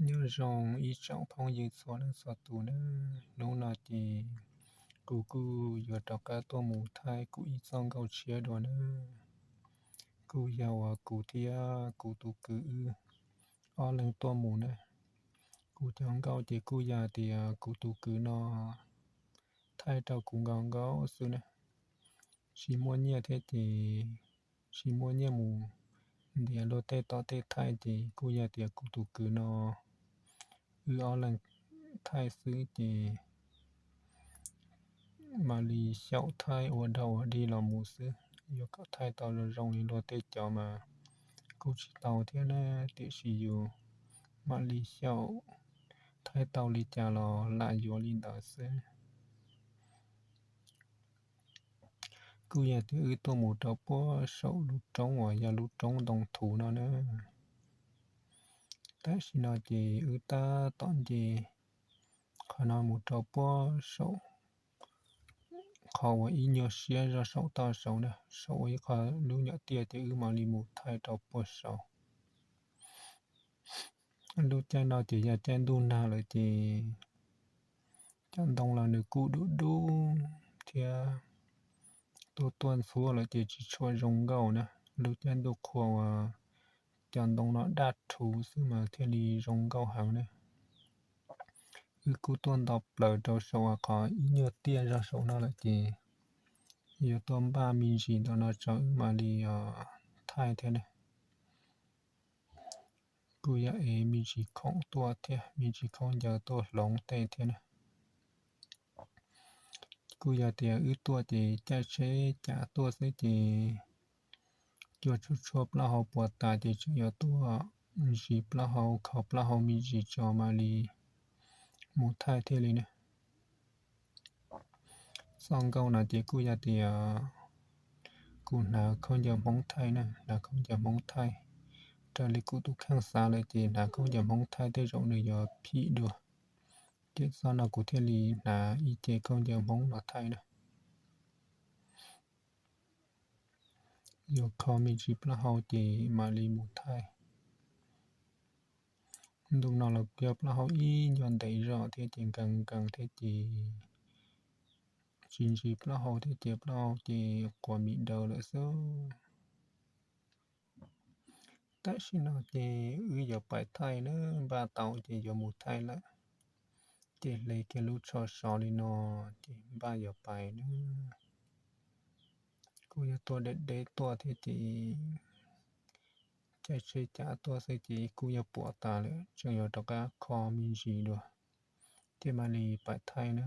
Nyob zoo ib tsoom phooj ywg txhua leej txhua tus nawb. Hnub no ces kuv kuj yuav rov qab tuaj mus thaij kuv ib txoj nkauj tshiab dua nawb. Kuj yog uas kuv thiab kuv tus kwv wb ob leeg tuaj mus na. Kuv cov nkauj ces kuj yog tias kuv tus kwv no thaij rau kuv nkaus nkaus xwb na. Tsis muaj nyiaj thiab ces tsis muaj nyiaj mus ntiav luag tej tom tej thaij ces kuj yog tias kuv tus kwv no wb ob leeg thaij xwb ces mam li xyaum thaij ua dog ua dig los mus xwb. Yuav kom thaij tau zoo zoo li luag tej cov mas kuj tsis tau thiab na, tiam sis yus mam li xyaum thaij tau li cas los lam yuav li ntawd xwb. Kuj yog tias wb tuaj mus rau puag saum lub roob uas yog lub roob ntoo thuv no na. Tam sim no ces wb tab tom nce qhov no mus rau puag saum qhov uas ib nyuag siab zog saum toj saud na, saum uas ib qho lub nyuam tiaj ces wb mam li mus thaij rau puag saud. Lub caij no ces yog caij ntuj nag lawm ces cov ntoo los nws kuj dub dub thiab tuaj tuaj ntxhuab lawm ces tsis tshua zoo nkauj na. Lub caij ntuj qhua uas cov ntoo no daj rhuv xwb mas thiaj li zoo nkauj heev na. Wb kuj tuaj nto plaws rau saum qhov ib nyuag tiaj zog saum no lawm ces yuav tuaj npaj me ntsis ntawm no tso wb mam li thaij thiab na. Kuj yog ev me ntsis khoom tuaj thiab me ntsis khaub ncaws tuaj hloov tej thiab na. Kuj yog tias wb tuaj ces caij tsheb cav tuaj xwb ces cua tshuab tshuab plaub hau puas tas ces tseem yuav tuaj ntsis plaub hau kho plaub hau me ntsis tso mam li mus thaij thiaj li na. Txoj nkauj no ces kuj yog tias kuv hnav khaub ncaws Hmoob thaij na, hnav khaub ncaws Hmoob thaij. Raws li kuv tus kheej xav lawm ces hnav khaub ncaws Hmoob thaij tej zaum nws yuav phim dua. Ces txoj no kuv thiaj li hnav ib ce khaub ncaws Hmoob no thaij na. Yuav kho me ntsis plaub hau ces mam li mus thaij. Ntu no los kuj yog plaub hau ib ncua ntev zog thiab ces nkees nkees thiab ces tsis ntsis plaub hau thiab ces plaub hau ces quas mis daws lawm xwb. Tam sim no ces wb yuav pais thaij na, npaj tau ces yuav mus thaij lawm. Ces hle kiag lub tsho sov li no ces npaj yuav pais na. Kuj yog tuaj deb deb tuaj thiab ces caij tsheb cav tuaj xwb ces kuj yog puas tas lawm, tseem yuav rov qab kho me ntsis dua thiab mam li pais thaij na.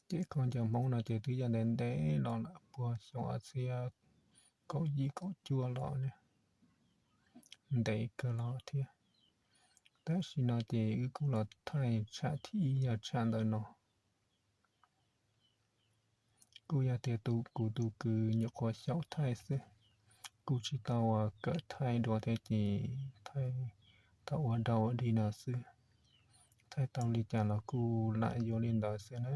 Ces khaub ncaws Hmoob no ces twb yog ntev ntev los lawm, puag xyoo ob txhiab kaum yim kaum cuaj los ne, ntev kawg los thiab. Tam sim no ces wb kuj los thaij tsham thib ib yog tsham ntawm no. Kuj yog tias tus kuv tus kwv nyuam qhuav xyaum thaij xwb, kuj tsis tau kawm thaij dua thiab ces thaij tau ua dog ua dig no xwb. Thaij tau li cas los kuj lam yuav li ntawd xwb na.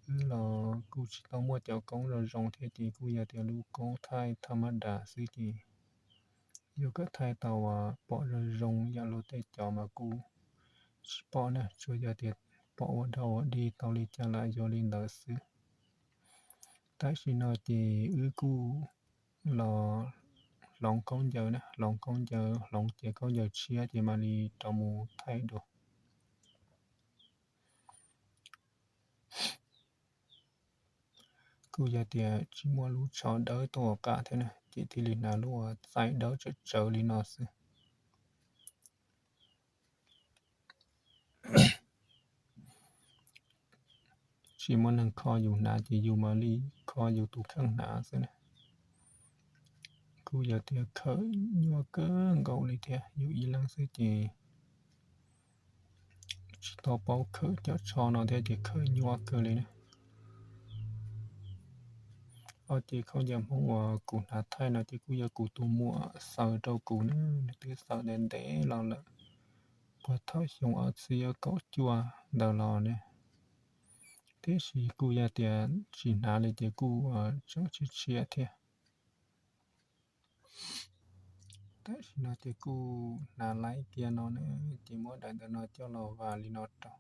Wb los kuj tsis tau muaj cov koob zoo zoo thiab ces kuj yog tias lub koob thaij thaj mab das xwb ces yuav kom thaij tau pom zoo zoo yam luag tej cov mas kuj tsis pom na, tsuas yog tias pom ua dog ua dig tau li cas lam yuav li ntawd xwb. Tam sim no ces wb kuj los hloov khaub ncaws na, hloov khaub ncaws, hloov cev khaub ncaws tshiab ces mam li rov mus thaij dua. Kuj yog tias tsis muaj lub tsho dawb tuaj ua qab thiab na, ces thiaj li hnav lub txaij dawb tsawv tsawv li no xwb. Tsis muaj neeg kho yus hnav ces yus mam li kho yus tus kheej hnav xwb na. Kuj yog tias khawm nyuaj kawg nkaus li thiab, yus ib leeg xwb ces tsis tau paub khawm cov tsho no thiab ces khawm nyuaj kawg li na. Ob cev khaub ncaws Hmoob uas kuv hnav thaij no ces kuj yog kuv tus muam xaws rau kuv ne, nws twb xaws ntev ntev los lawm, puag thaum xyoo ob txhiab kaum cuaj ntawd los ne. Tiam sis kuj yog tias tsis hnav li ces kuj tseem tshiab tshiab thiab. Tam sim no ces kuj hnav laib kiag no na, ces muab daim ntawm no coj los vas li no rau.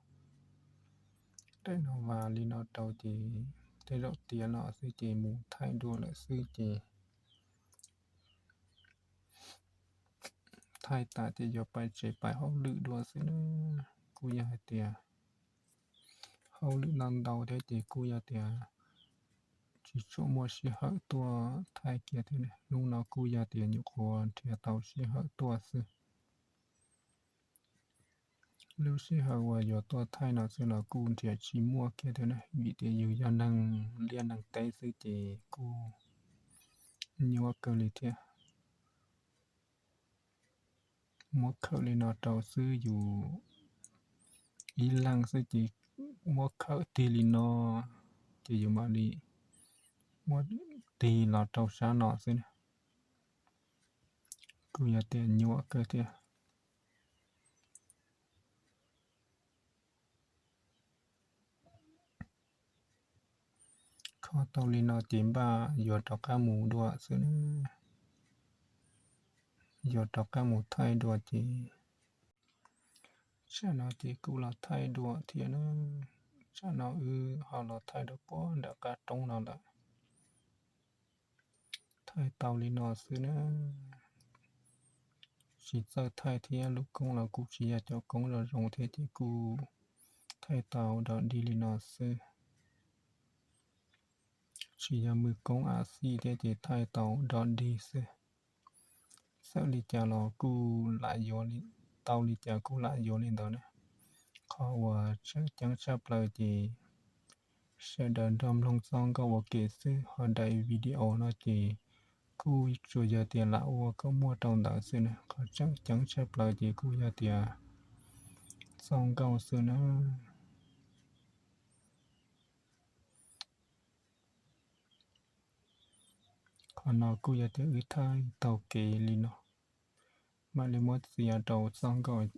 Daim no vas li no rau ces tej zaum tiav no xwb ces mus thaij dua lawm xwb ces thaij tas ces yuav pais tsev pais hauj lwm dua xwb na. Kuj yog hais tias hauj lwm ntau ntau thiab ces kuj yog tias tsis tshua muaj sij hawm tuaj thaij kiag thiab. Hnub no kuj yog tias nyuam qhuav nrhiav tau sij hawm tuaj xwb. Lub sij hawm uas yuav tuaj thaij no xwb los kuj nrhiav tsis muaj kiag thiab na, vim tias yus yog neeg liaj neeg teb xwb ces kuj nyuaj kawg li thiab. Muab khawm li no rau xwb, yus ib leeg xwb ces muab khawm tig li no ces yus mam li muab tig los rau sab no xwb na. Kuj yog tias nyuaj kawg thiab. Kho tau li no ces npaj yuav rov qab mus dua xwb na. Yuav rov qab mus thaij dua ces tsam no ces kuj los thaij dua thiab na. Tsam no wb ho los thaij dua puag nram qab roob no lawm. Thaij tau li no xwb na. Tsis txawj thaij thiab, lub koob los kuj tsis yog cov koob zoo zoo thiab ces kuj thaij tau dog dig li no xwb. Tsis yog mws koob av xij thiab ces thaij tau dog dig xwb. Txawm li cas los kuj lam yuav, tau li cas kuj lam yuav li ntawd na. Qhov uas tseem ceeb tshaj plaws ces sawv daws nrog mloog txoj nkauj ua ke xwb, ho daim video no ces kuj tsuas yog tias lam ua kom muaj rau ntawd xwb na. Qhov tseem ceeb tshaj plaws ces kuj yog tias txoj nkauj xwb na. Qhov no kuj yog tias wb thaij taug kev li no, mam li muab txiav rau txoj nkauj,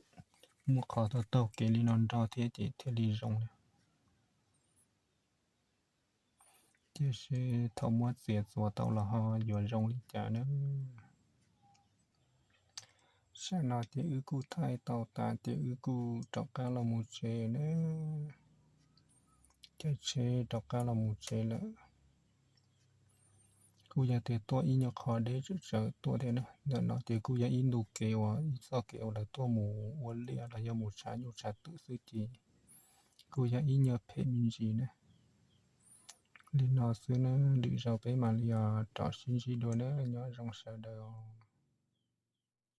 muaj qhov taug taug kev li no nrog thiab ces thiaj li zoo na. Tiam sis thaum muab txiav txuas tau los ho yuav zoo li cas na. Tsam no ces wb kuj thaij tau tas ces wb kuj rov qab los mus tsev na. Caij tsheb rov qab los mus tsev lawm. Kuj yog tias tuaj ib nyuag qho deb tsawv tsawv tuaj thiab na. Ntawm no ces kuj yog ib ntu kev uas ib txoj kev uas lawv tuaj mus ua liaj los yog mus tshav nyuj tshav twm xwb ces kuj yog ib nyuag phem me ntsis na. Li no xwb na, lwm zaus peb mam li rov sib ntsib dua na, nyob zoo sawv daws.